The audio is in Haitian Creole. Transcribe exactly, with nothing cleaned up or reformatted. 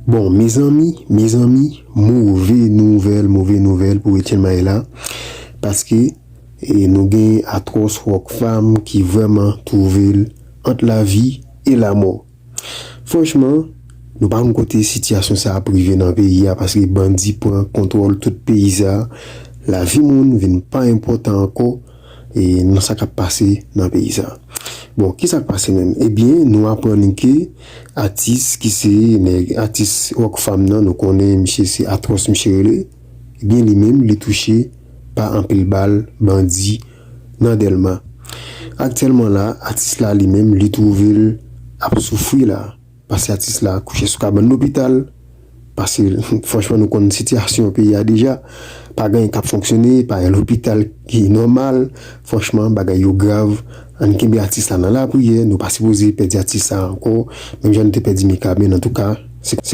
Bon, mezanmi, mezanmi, move nouvèl, move nouvèl pou Etienne Maël la. Paske e, nou gen Atros Rockfam ki vrèman twouve l ant lavi e lamò. Franchman, nou pa konn kote sitiyasyon sa ap rive nan peyi a, paske bandi pran kontwòl tout peyi sa. Lavi moun vin pa enpòtan ankò, e, nan sa k ap pase nan peyi sa. Bon, ki sa k pase menm? Ebyen, nou aprann ke atis ki se nèg, atis Rockfam nan, nou konnen misye se Atros misye rele. Ebyen, li menm, li touche pa anpil bal bandi nan Dèlma. Aktyèlman la, atis la li menm, li twouve l ap soufri la. Paske atis la kouche sou kabann lopital. Paske, franchman, nou konn sitiyasyon peyi a deja. Pa gen anyen k ap fonksyone, pa gen lopital ki nòmal. Franchman, bagay yo grav. Ann kenbe atis la nan lapriyè. Nou pa sipoze pèdi atis la ankò. Menm jan nou te pèdi Mikaben, antouka, se, se